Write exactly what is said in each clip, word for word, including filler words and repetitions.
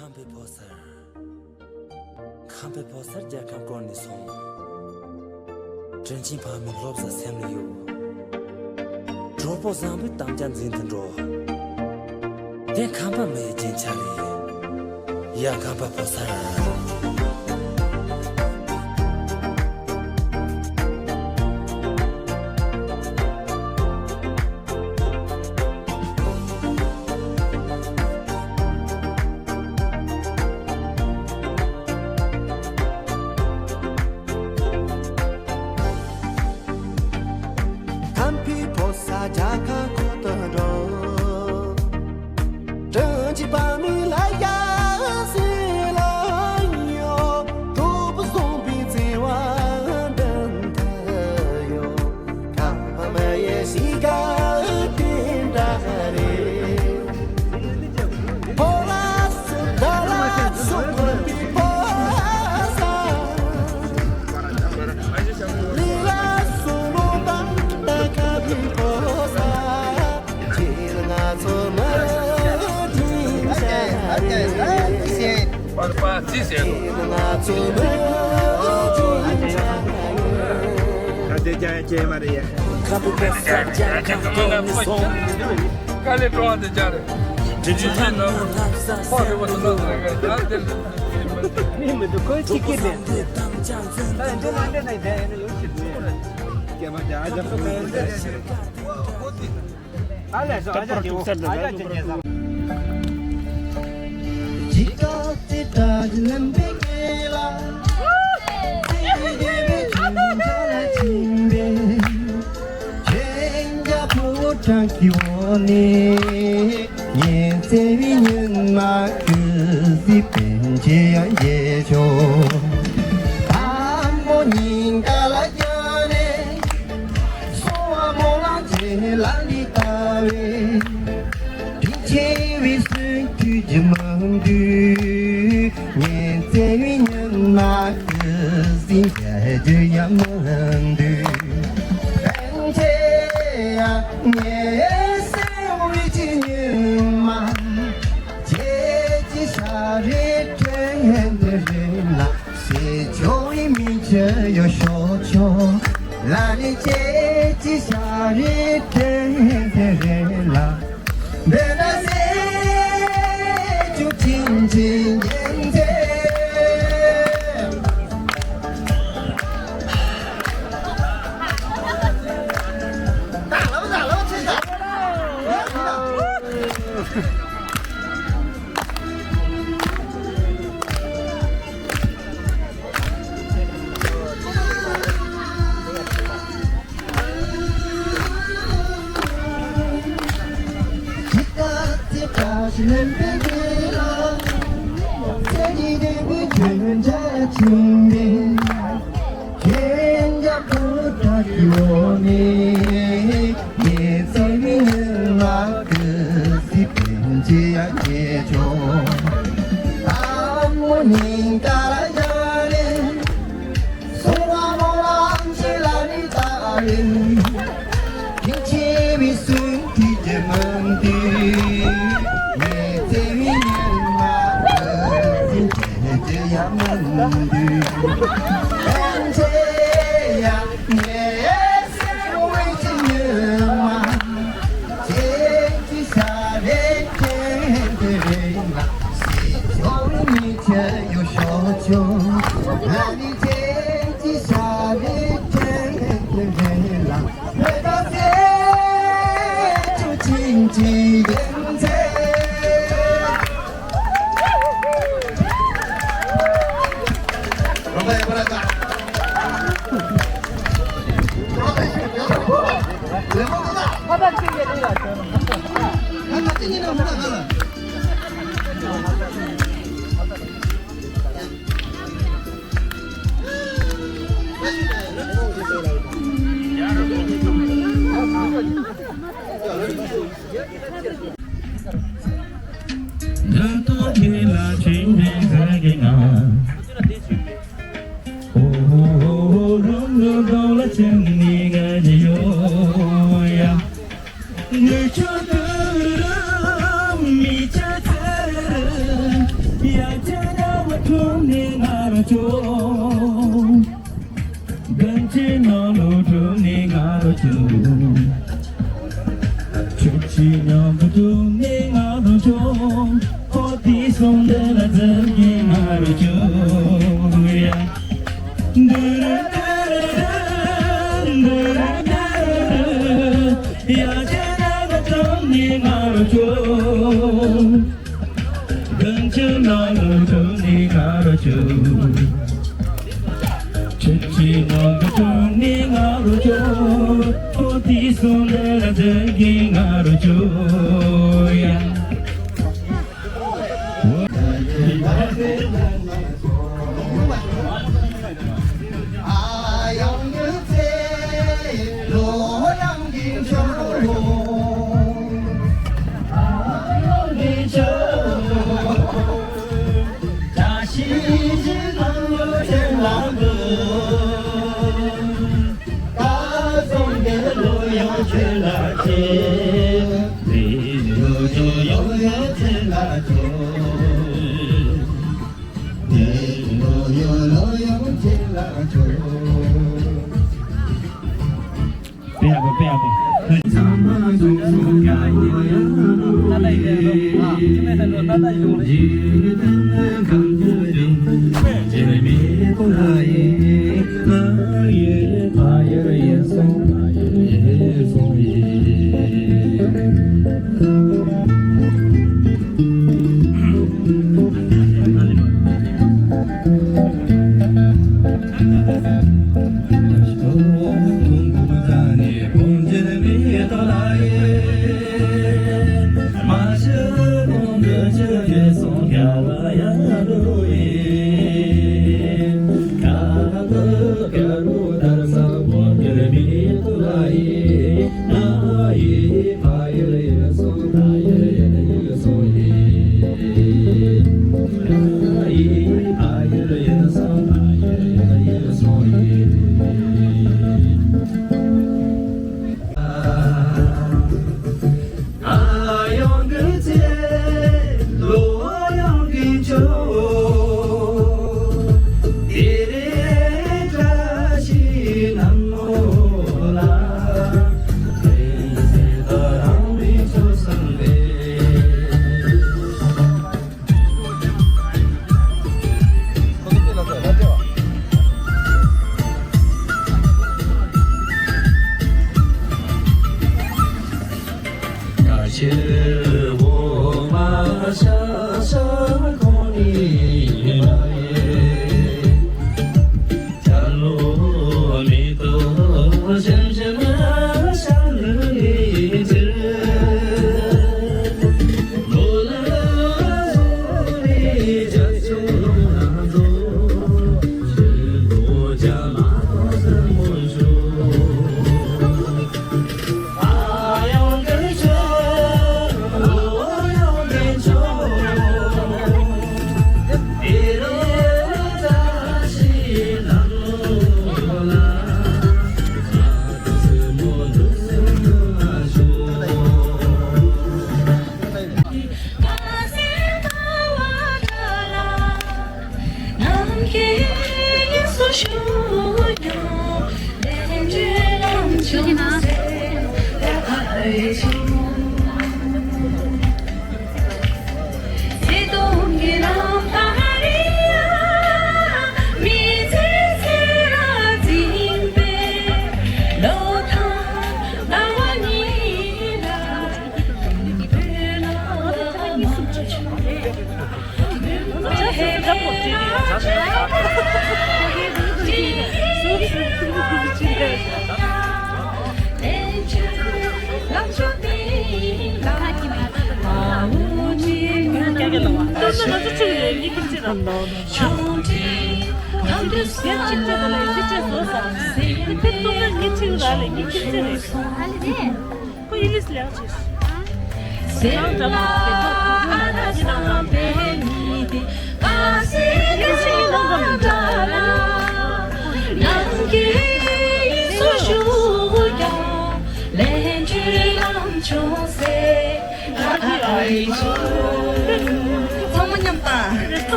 ཁམས་པའི་ཕོ་གསར། ཁམས་པའི་ཕོ་གསར་རྒྱལ་ཁམས་བསྐོར་ནས་སོང་། དྲིན་ཆེན་ཕ་མའི་བློ་བཟང་སེམས་ལ་ཡོད། གྲོགས་པོ་བཟང་པོའི་དམ་བཅའ་འཛིན་དུ་འགྲོ། དེ་ཁམས་པ་མི་ཡི་རྒྱན་ཆ་རེད། ཡ་ཁམས་པ་ཕོ་གསར། ཁམས་པའི་ཕོ་གསར་རྒྱལ་ཁམས་བསྐོར་དུ་འགྲོ། དྲིན་ཆེན་ཕ་མའི་ལ་ཡ་སེ་ལ་ཡོད། གྲོགས་པོ་བཟང་པོའི་བརྩེ་བ་འདི་འདྲ་ཡོད། ཁམས་པ་མི་ཡི་གཤིས་ཀ་དེ་འདྲ་རེད། དཀའ་ལས་སྤྲོ་བ་དེ་ཅག་རེད། དེ་ཅི་ཡིན་ནམ། ཕོག་རེ་བ་དུ་ལ་རེ་ག་ཡང་དེ་མི་མི་འདུག་ཁོས་ཅི་སྐད་ལས། ད་འདི་ལ་འདི་ན་བསྡད་ཡོད་ན་ཡོང་ཞིག་འདུག་སྐད་མ་རྒྱག་ཨ་ཅག་ཁོ་ག་ཡང་འདི་རེད། ཨ་ལས་སོ་ཨ་ཅག་དེ་འོ་ཨ་ཅག་དེ་རྒྱལ་ས། ཁྱེད་ཀྱི་འོག་ནས་ངས་བརྩེ་བའི་སྙིང་མ་ཀུན་གཟིགས་པན་ཆེ་ཡང་རྒྱས་ཆོག་ད་མོ་སྙིང་ག་ལ་རྒྱ་ནས་སོང་བ་མོ་ལ་རྗེས་ལ་འདི་ལྟ་བས། དྲིན་ཆེ་བའི་སུན་ཐུགས་ཀྱི་མང་དུས། ངས་བརྩེ་བའི་སྙིང་ནང་དུ་ཟིན་རྒྱུ་ཡང་མི་འདུག་ཕན་ཆད་ཡང་ངས་སེམས་བའི་ཀྱི་ཉི་མ། ཁྱེད་ཀྱི་ཤ་རུས་དྲན་དུ་རིང་ལ། ཞེས་ཁྱོད་ཀྱི་མིག་ཆུ་ཡོད་ཤོག་ཆོག་ལ་ནི་ཁྱེད་ཀྱི་ཤ་རུས་དྲན་དུ་རིང་ལ། འདི་ན་ཟེར་རྒྱུ་ཁྲིམས་ཀྱི་འགན་འཛིན། སོང་བ་མོ་ལ་ཅི་ལ་ནི་ད་རེད། དེ་ཆེ་བའི་སུན་ཐིག་གི་མུན་དུས། ངས་བརྩེ་བའི་ཉི་མ་ཟིན་བྱེད་ཀྱི་ཡ་མུན་དུས། ཕན་ཆད་ཡ་ངས་སེམས་འོད་ཀྱི་ཉི་མ། ཁྱེད་ཀྱི་ཤ་རུས་དྲན་དུ་རིང་ལ། སོ་མི་ཁྱེད་ཡོད་ཤོག་ཆོག་ང་ནི་ཁྱེད་ཀྱི་ཤ་རུས་དྲན་དུ་རིང་ལ། མེད་པ་ཟེར་རྒྱུ་ཁྲིམས་ཀྱི་འགན་འཛིན། རོགས་པ་ཡག་པོ་ར་ད། ཚང་མ་མཉམ་དང་།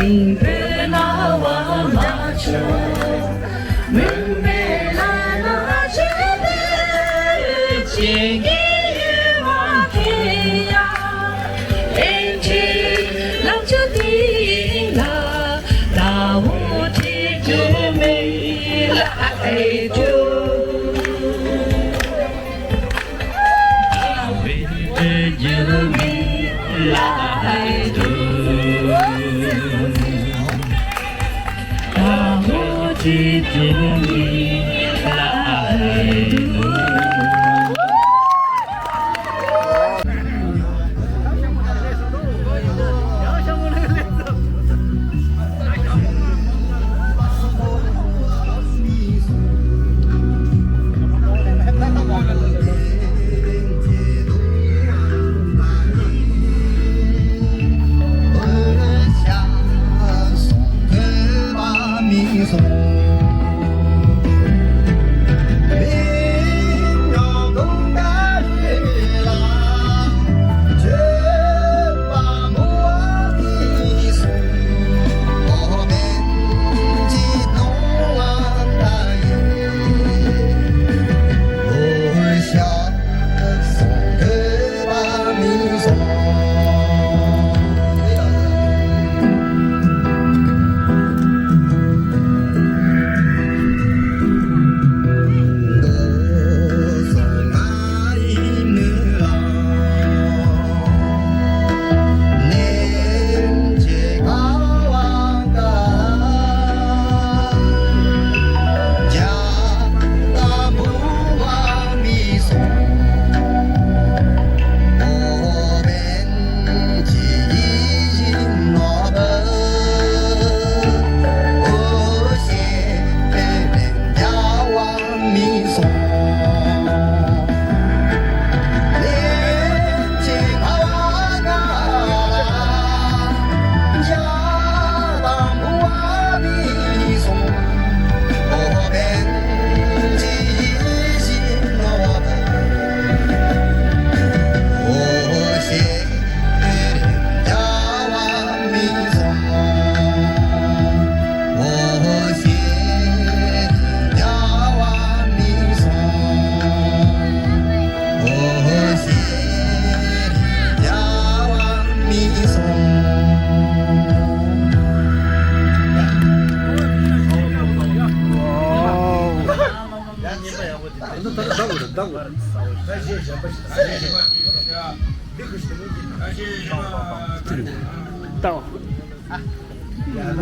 རིང་པོའི་རྣ་བ་མ་ཆོད། མུན་པའི་ལམ་ལ་ཆས་པའི་བྱེད་ཀྱི་ཡུལ་བ་ཁེ་ཡ། ལན་ཁྲིད་ལམ་ཆུ་སྟེང་ལ་ཟླ་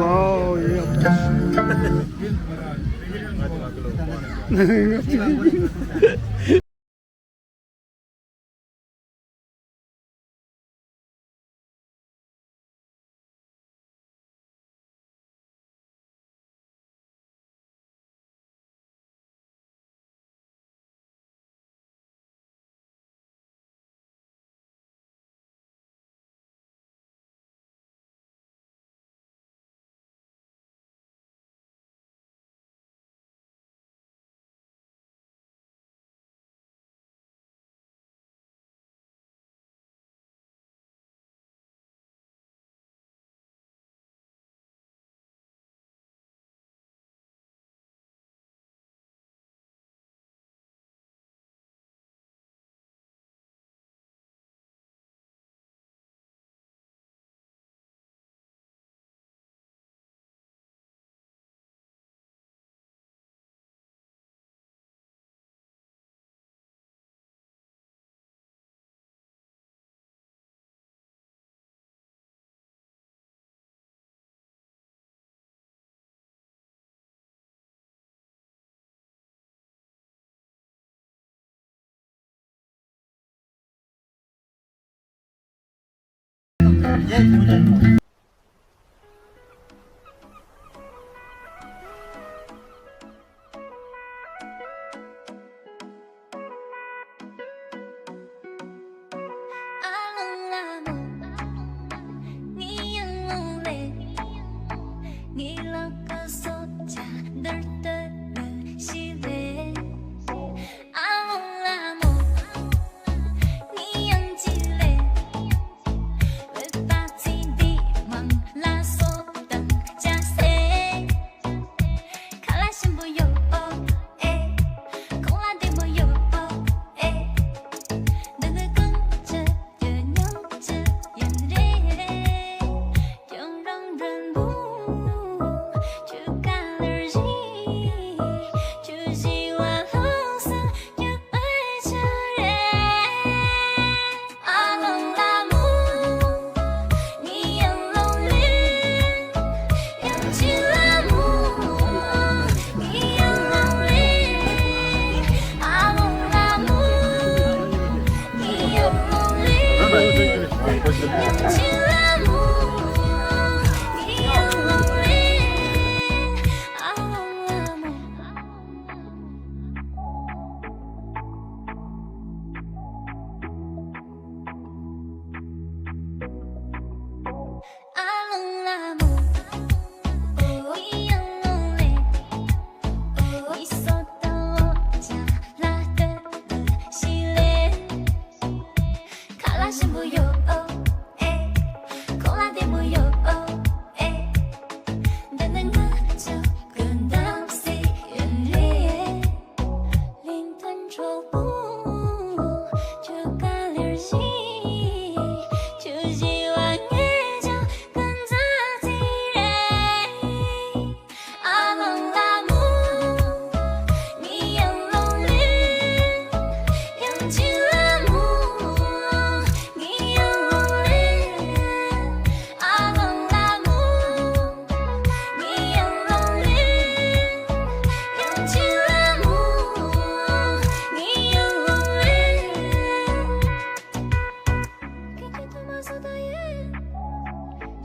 Wow, yeah.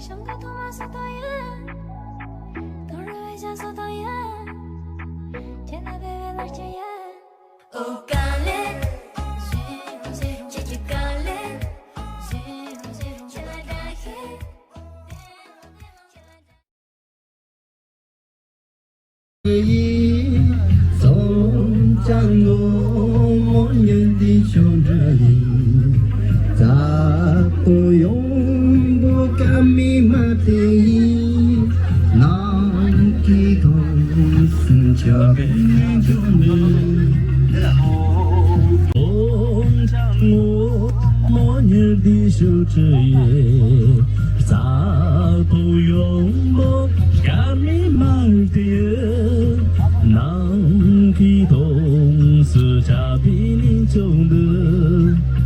ཤམ་ཀ་ཐོག་མ་སོ་ཐོ་ཡ། དོ་རུ་བའི་ཤ་སོ་ཐོ་ཡ། ཁྱེད་ན་བེ་བེ་ལ་ཁྱེད་ཡ། ཨོ་ཀ་ལེ། ཁྱེད་ཀྱི་ཀ་ལེ། ཁྱེད་ལ་ད་ཁྱེད། སོང་ཙང་ངོ་མོ་ཉིད་འདི་ཆོ་འདྲ་ཡིན། རྩ་དོ་ཡོང་བོ་ཀ་མི་མ་དེ་ཡིན། ནང་གི་གོང་སུན་ཆ་བའི་འཇོན་ནི། སོང་ཙང་ངོ་མོ་ཉིད་འདི་ཆོ་འདྲ་ཡིན། རྩ་དོ་ཡོང་བོ་ཀ་མི་མ་དེ་ཡིན། ནང་གི་གོང་སུན་ཆ་བའི་ནི་འཇོན་ནི།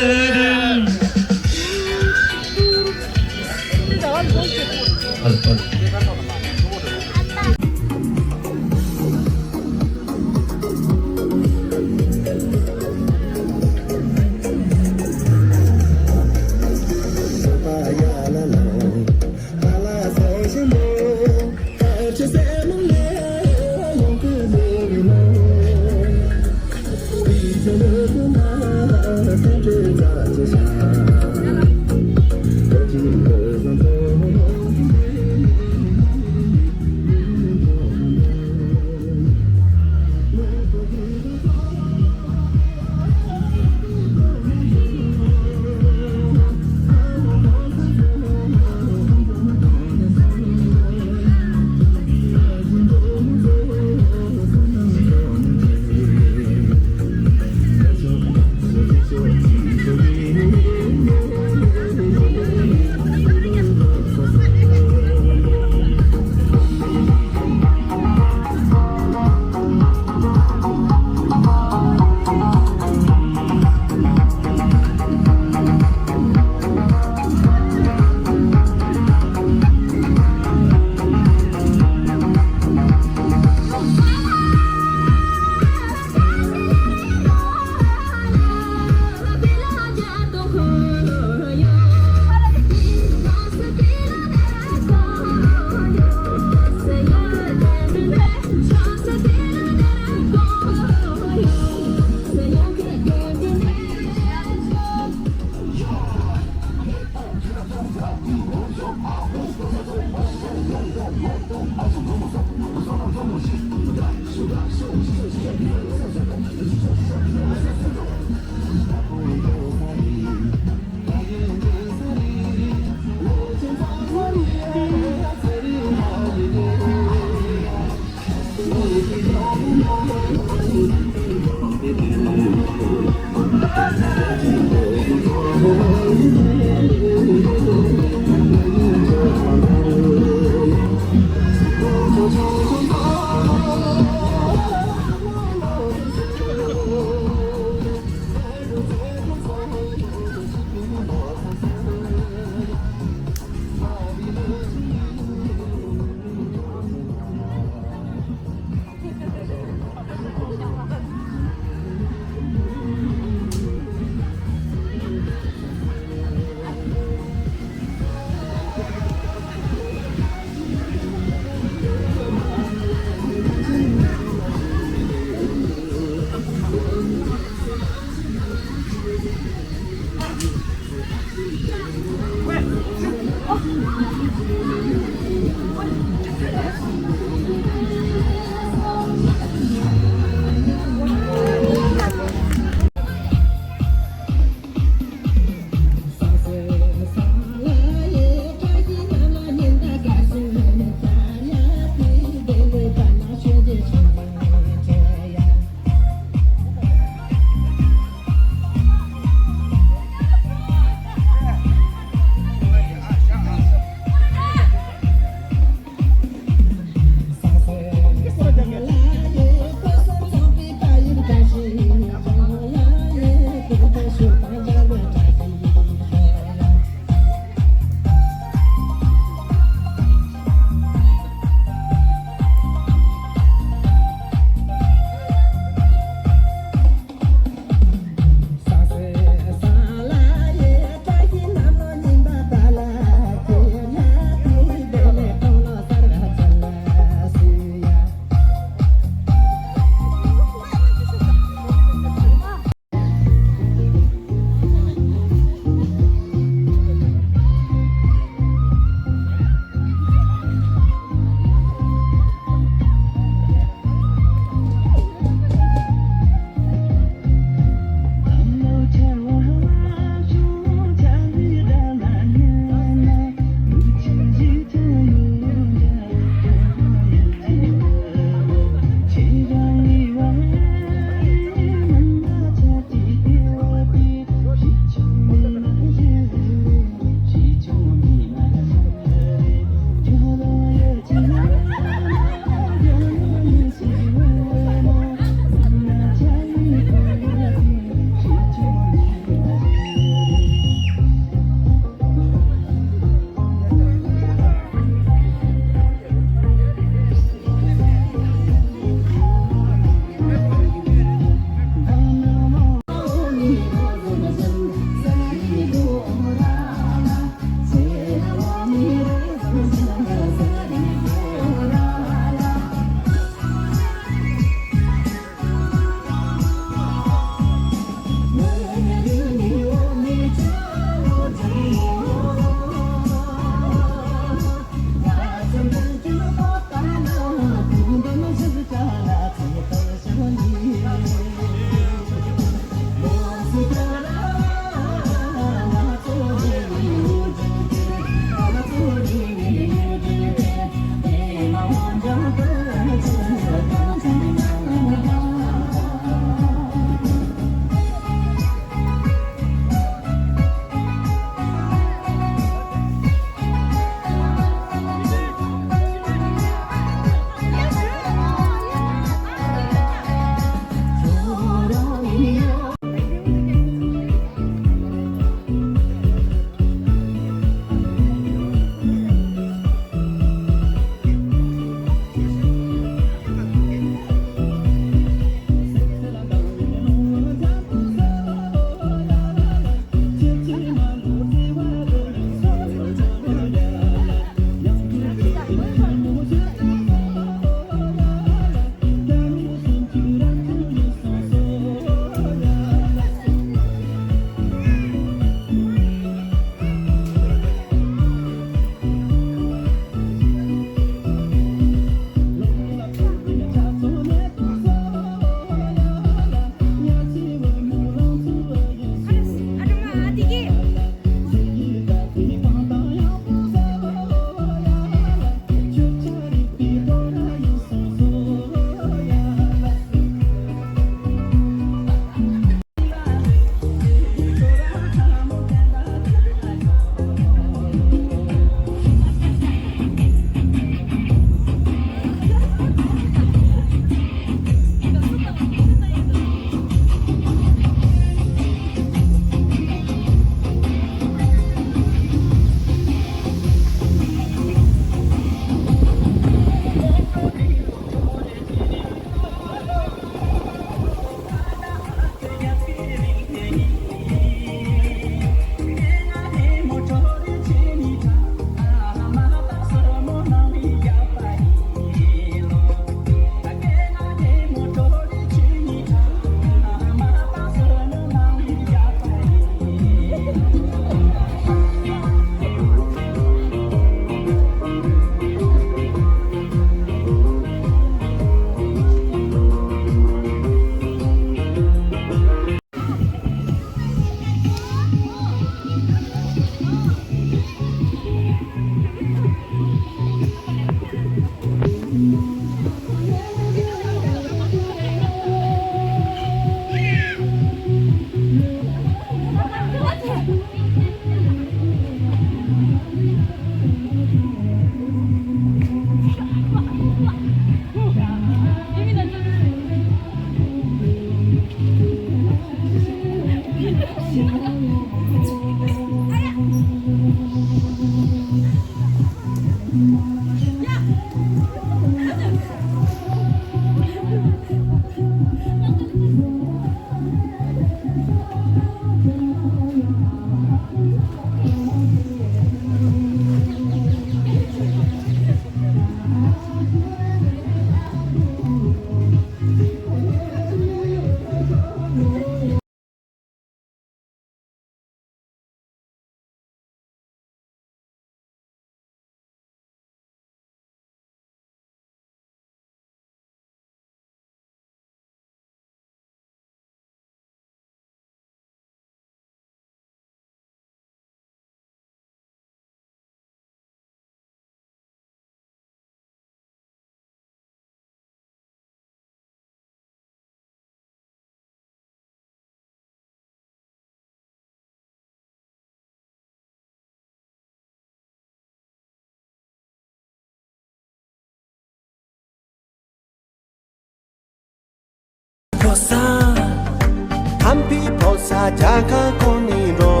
ཁམས་པའི་ཕོ་ས་རྒྱ་གར་ཁོ་ནས་འགྲོ།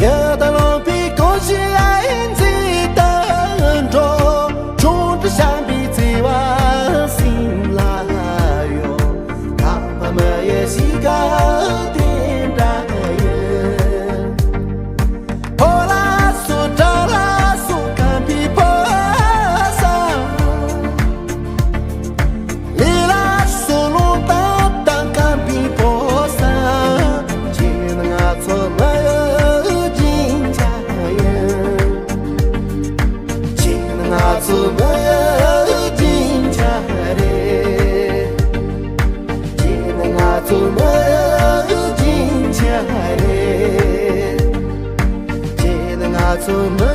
ཡ་ད་ལོ་པའི་གོ་ཤི་ཨ་ཨིན་ཛི་ད་འགྲོ། ཆུང་དུ་བྱམས་པའི་བརྩེ་བ་སེམས་ལ་ཡོད། ཁམས་པ་མི་ཡི་གཤིས་ཀ་དེ་འདྲ་ཡིན། ཕོ་ལ་སོ་དགྲ་ལ་སོ་ཁམས་པའི་ཕོ་ས། ལས་ལ་སོ་ལོ་ཏག་ཏག་ཁམས་པའི་ཕོ་ས། ཁྱེད་ང་ཚོ་མི་ཡི་སྦྱིན་བྱ་ཡིན། ཁྱེད་ང་ཚོ་མི་ཡི་སྦྱིན་བྱ་རེད། ཁྱེད་ང་ཚོ་མི་ཡི་སྦྱིན་བྱ་རེད། ཁྱེད་ང་ཚོ་མི་